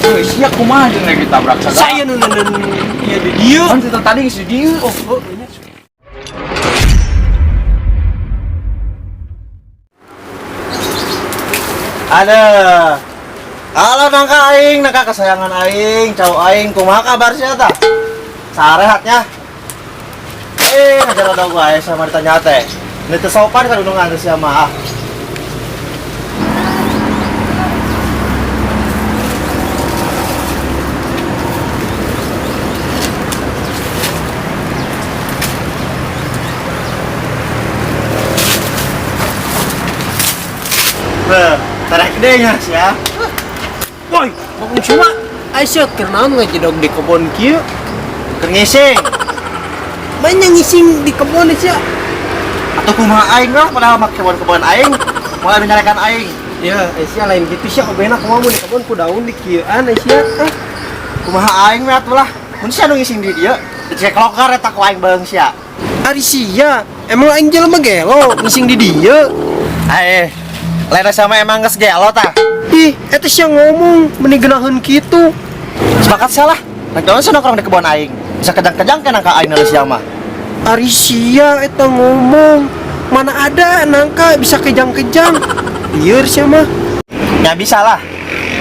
Euy, sia kumaha jeung rek ditabrak sagala. Saya nu neundeun ieu di dieu. Kan kita tadi geus di dieu. Oh, oh, ini. Ada. Halo nangka aing, nangka kesayangan aing, cowok aing, kumaha kabar sia tah? Sarehatnya. Eh, ngajar ada gua aing sama ditanya teh. Ini teu sopan kan undungan teh sia mah. Ah. Beuh, tarik gede nya sia. Woi, ngomong cuma Aisyah keur naon ngajedog di kebon kieu? Keur ngising. Banyak ngising di kebon sia. Atau kumaha aing lah padahal make kebon-kebon aing. Mulai nyarekan aing. Ya, Aisyah lain gitu sia obena kumaha mun di kebon ku daun di kieuan Aisyah. Eh, Kumaha aing we atuh lah. Mun sia nu ngising di dieu, dicek lokar eta ku aing beung sia. Ari sia, emang aing jelema gelo ngising di dieu. Eh, lain sama emang geus gelo tah. Ih, eta sia ngomong meni geunaheun kitu. Sepakat salah. Rek naon sia nongkrong di kebon aing. Bisa kejang-kejang ke nangka aing nulis sia mah. Ari sia eta ngomong. Mana ada nangka bisa kejang-kejang. Lieur sia mah. Ya bisa lah.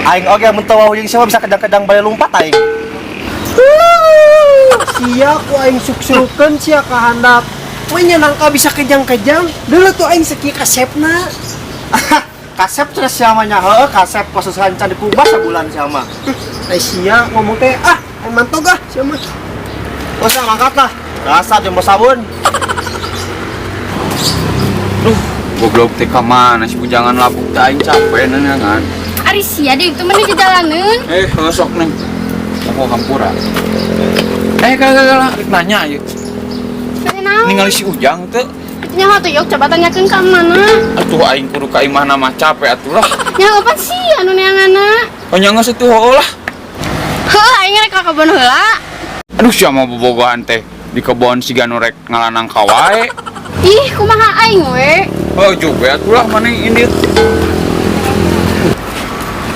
Aing oge mun teu wawuh jeung sia mah bisa kejang-kejang bale lumpat aing. Sia ku aing suk-sukeun sia ka handap. Manya nangka bisa kejang-kejang. Dulu tuh aing sakieu kasepna. Kasep cenah sia mah nya heueuh kasep khusus can dikubah sabulan sia mah. Ai sia ngomong teh ah, aing mantog ah sia mah. Terus ah, mangkat lah. Dasar jembo sabun. Duh, goblok teh ka mana si bujangan labuk teh aing capek neunangan. Ari sia deui teu meni jalaneun. Eh, sok neng. Aku hampura. Eh, kagak kagak rek nanya ieu. Nanya naon? Ningali si Ujang teu. Nyaho tuh yok coba tanyakeun ka mana. Atuh aing kudu ka imahna mah capek atuh lah. Nyaho pan sia anu neanganna. Oh nya geus atuh heueuh lah. Heuh aing rek ka kebon heula. Aduh sia mah bobogohan teh di kebon siga nu rek ngalanang ka wae. Ih, kumaha aing we? Oh juga atuh lah mana ini.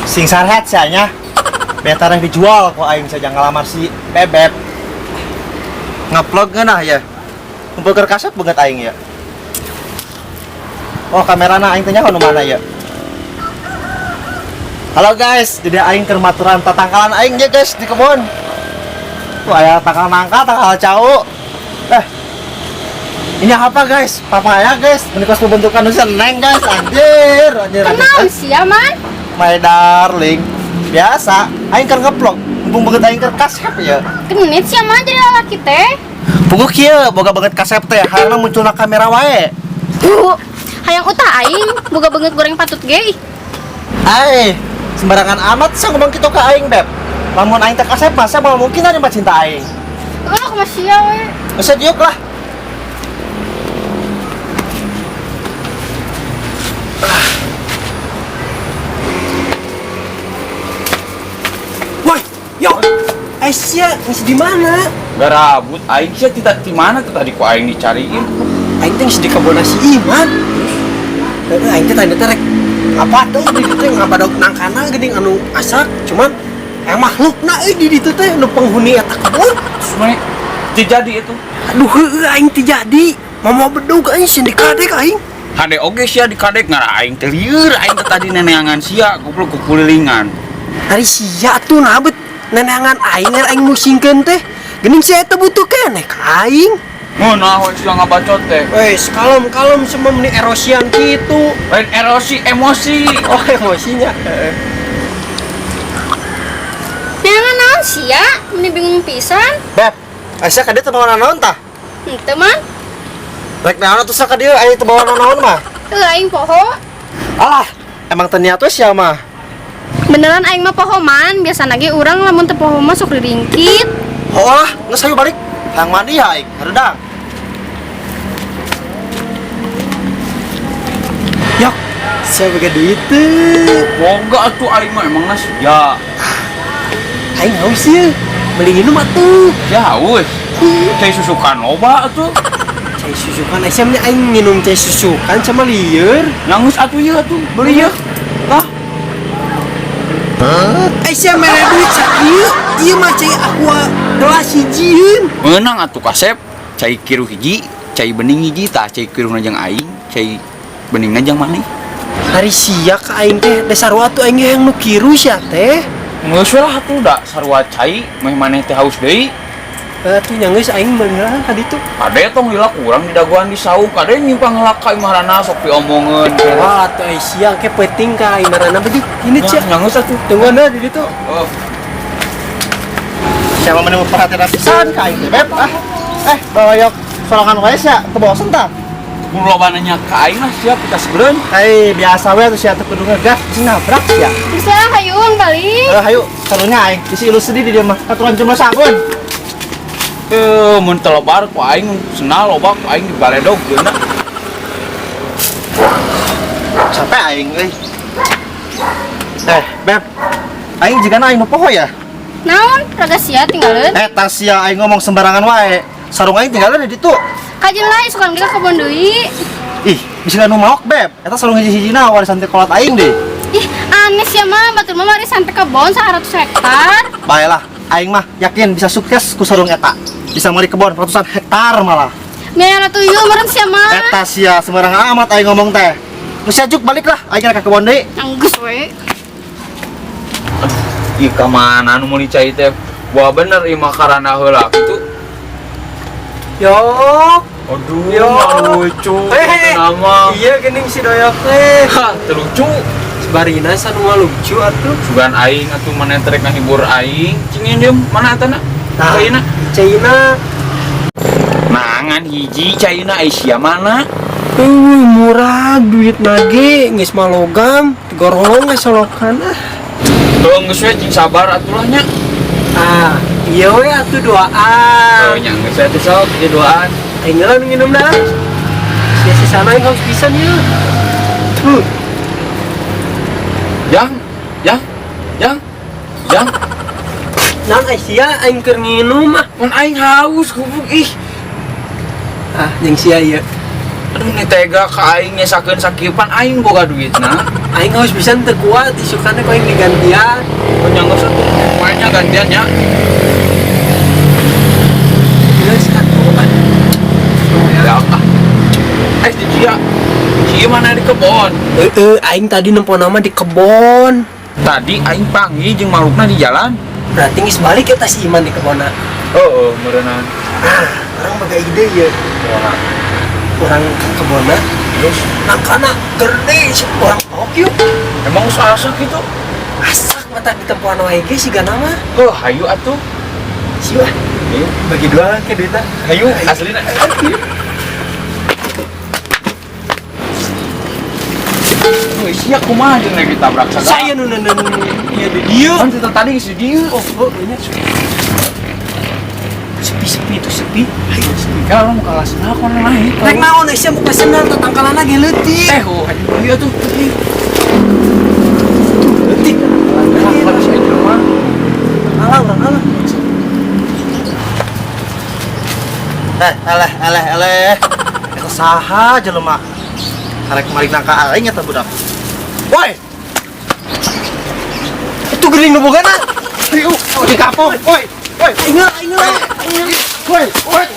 Sing sarehat sia nya. Beta rek dijual ku aing saja ngalamar si Bebeb. Ngupload ngeunah ya. Kumpul keur kasep banget aing ya. Oh, kamerana aing teh nyaho nu mana ya. Halo guys, jadi aing keur maturan tatangkalan aing ya guys di kebun. Tuh aya tangkal nangka, tangkal cau. Eh. Ini apa guys? Papaya guys, menikah pembentukan nusa neng guys, anjir, anjir, anjir. Kenaon sia man? My darling. Biasa, aing keur ngeplok. Mumpung banget aing keur kasep ya. Genit sia man jadi lalaki teh. Puguh kieu boga banget kasep teh, hayangna munculna kamera wae. Duh, hayang utah aing boga beungeut goreng patut ge. Ih, Ai, sembarangan amat sih ngomong kitu ka aing, Beb. Lamun aing teh kasep mah moal mungkin ada cinta aing. Heuh kumaha sia we. Geus diuk lah. Woi, yok. Aisyah ngisi di mana? Garabut aing sia tidak di mana tuh tadi ku aing dicariin. Aing teh ngisi di kebon si Iman. Heeh, aing teh tadi teh rek ngabadog di ditu teh ngabadog nangkana geuning anu asak, cuman makhlukna euy di ditu teh nu penghuni eta kebon. Terus mana teu jadi itu. Aduh heueuh aing teh jadi. Mama bedug aing sieun dikadek aing. Hade oge sia dikadek ngara aing teh lieur aing teh tadi neneangan sia goblok kukulilingan. Ari sia tuh nah bet neneangan aing aing musingkeun teh. Geuning sia eta butuh keneh ka aing. Ngeunah we sia ngabacot teh. Wes, kalem-kalem semua meni erosian gitu. Lain erosi emosi. Oh, emosinya. Heeh. Neangan naon sia? Meni bingung pisan. Beb, Aisyah ka dieu teu bawa naon tah? Henteu man. Rek naon atuh ka dieu aing teu bawa naon mah. Heuh aing poho. Alah, emang teu niat we sia mah. Beneran aing mah poho man, biasana ge urang lamun teu poho mah sok diringkit. Heuh lah, geus hayu balik. Hayang mandi ya aing, hareudang. Yok, sia boga duit teu. Boga atuh aing mah emangna sia. Aing haus ye. Beli minum atuh. Sia haus. Cai susukan loba atuh. Cai susukan Aisyah nya aing minum cai susukan sama lieur. Nangis atuh ieu atuh, beli ieu. Lah, Aisyah mere duit sakieu, ieu mah cai aqua gelas hijieun. Meunang atuh kasep, cai kiruh hiji, cai bening hiji, tah cai kiruhna jeung aing, cai beningna jeung maneh. Hari sia ka aing teh desa sarua atuh aing yang nu kiru sia teh. Geus we lah atuh da sarua cai, meh maneh teh haus deui. Atuh nya geus aing meuli lah ka ditu. Kade tong lila kurang di dagoan di saung, kade nyimpang heula ka imah sok diomongeun. Wah, atuh Aisyah ke penting ka imarana beuh ini cia. Nya geus atuh. Tungguan dah di ditu. Oh. Siapa menemu perhatian pisan ka aing teh, Beb? Ah. Bawa sorangan wae sia, teu bosen tah. Mun loba nanya ka aing lah siap kita sebeureun. Hei, biasa we atuh sia teu kudu ngegas, bisa nabrak sia. Bisa hayu urang balik. Hayu, karunya aing. Bisi ilus sedih di dieu mah. Aturan jumlah sabun. Mun teu lebar ku aing senal loba ku aing dibaledog geuna. Capek aing euy. Beb. Aing jigana aing nu poho ya? Naon? Raga sia tinggalin. Tas sia aing ngomong sembarangan wae. Sarung aing tinggalin di ditu. Kajeun lah isukan ge ka kebon deui. Ih, bisa nu maok, Beb. Eta sarung hiji-hijina warisan teh kolot aing deh. Ih, aneh sia mah batur mah warisan teh kebon 100 hektar. Baelah, aing mah yakin bisa sukses ku sarung eta. Bisa meuli kebon ratusan hektar malah. Miara tuyul meureun sia mah. Eta sia sembarangan amat aing ngomong teh. Geus sia juk balik lah, aing ka kebon deui. Anggus we. Aduh, ieu ka mana nu meuli cai teh? Wah bener ieu mah karana heula kitu. Yok. Aduh, Yo. lucu. Nama. Iya geuning si Doyok teh. Hah, teu lucu. Sebarina sanua lucu atuh. Sugan aing atuh maneh terek ngahibur aing. Cingin deum mana eta na? Tah, Caina. Caina. Nangan hiji caina Aisyah mana? Euy, murah duit nage geus mah logam, gorolong geus solokan ah. Tuh geus we cing sabar atuh lah nya. Ah, iya we atuh doaan. Oh, nya geus we atuh sok ieu doaan. Aing lah nu nginum dah. Sia sisana aing haus pisan ieu. Tuh. Jang, jang, jang, jang. Naon Aisyah aing keur nginum ah. Mun aing haus goblok ih. Ah, jeung sia ieu. Aduh ni tega ka aing nyesakeun sakieu pan aing boga duitna. Aing haus pisan teu kuat isukana ku aing digantian. Oh, nya geus atuh. Poe nya gantian nya. Geus atuh. Ya ah. Di cia. Cia mana di kebon? Heeh, aing tadi nempo nama di kebon. Tadi aing panggil jeung malukna di jalan. Berarti geus balik eta si Iman di kebonna. Heeh, meureunana. Ah, urang boga ide ieu. Urang ke kebonna Terus nangkana gede urang tok yuk. emang geus asak gitu? Asak mata di tempoan wae ge sigana mah. Heuh, hayu atuh. Siwa. Iya. Bagi dua ke duitna. Hayu aslina. Wih, sia kumaha jeung lagi tabrak sagala. Saya nu neundeun ieu di dieu. Kan kita tadi geus di dieu. Oh, oh, ini sepi-sepi itu sepi. Hayu sepi kalau mau kalah senang kono naik. Rek naon euy sia muka senang tatangkalan ge leutik. Teh, oh, hayu atuh. Leutik. Lah, bisa jelema. Alah, urang alah. Eleh, eleh, eleh. Eta saha jelema? Karek maling nangka aing eta budak. Woi, Itu geuning nu bogana. Ayo, di kapok. Woi, woi, Aing heula, aing heula. woi, woi.